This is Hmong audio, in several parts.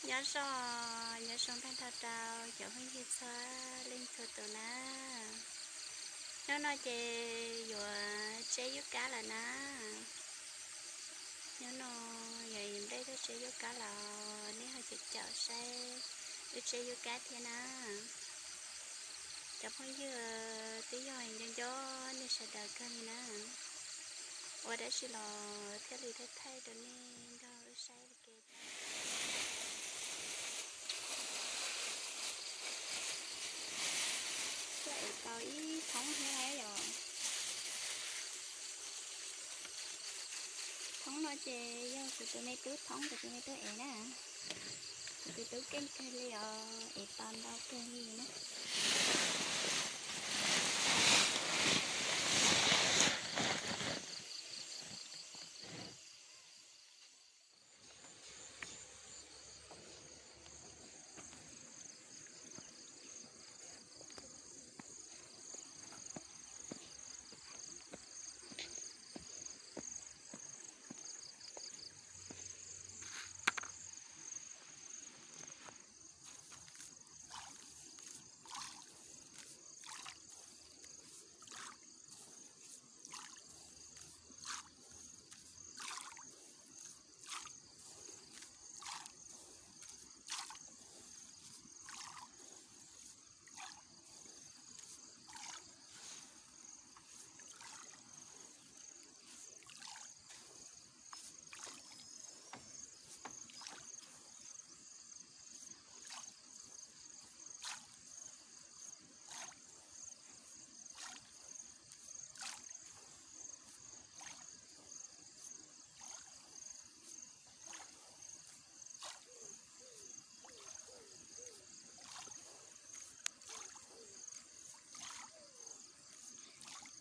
Nyob zoo, nyob zoo tag nrho rau cov phooj ywg txhua leej txhua tus na. Hnub no ces yuav tseb yub kab lawm na. Hnub no yog nplej tuaj tseb yub kab los nej ho caum caum saib wb tseb yub kab thiab na. Cov phooj ywg twb yog nco nco nej sawv daws kawg li na. Ua dab tsi los thiaj li thaij thaij rau nej nrog wb saib ua ke. Tuaj ev tau ib thoob thiab yom. Thoob no ces yog kuv tus me tub thoob, kuv tus me tub ev na. Kuv tus tub keej kawg li os, ev tau ntau kawg li na.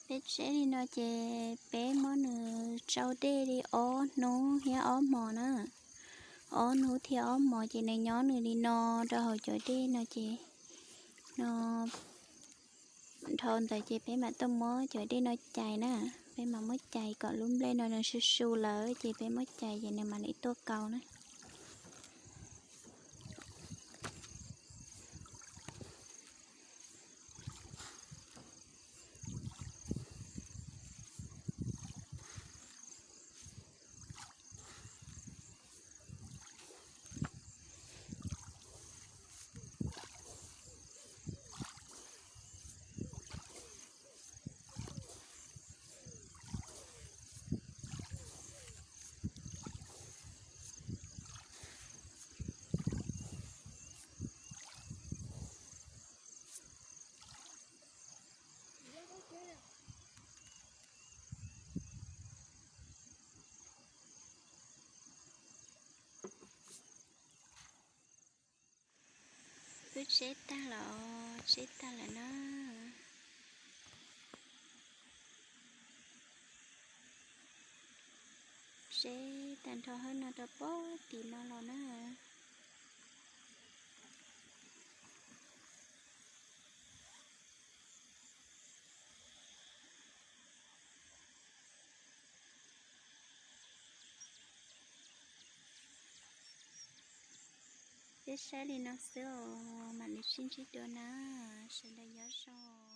Peb tseb li no ces peb muab nws tsau dej li ob hnub thiab ob hmos na. Ob hnub thiab ob hmos ces nws nyob nws li no rau hauv cov dej no ces no dhau ntawd ces peb mam tuaj muab cov dej no cais na. Peb mam muab cais kom lub nplej no nws su su lawm ces peb muab cais ces nws mam li tuaj kaus na. Wb tseb tag los tseb tag lawm na. Tseb tag nrho hauv no rau pem tim no los na. Peb saib li no xwb os, mam li sib ntsib dua na, sawv daws nyob zoo.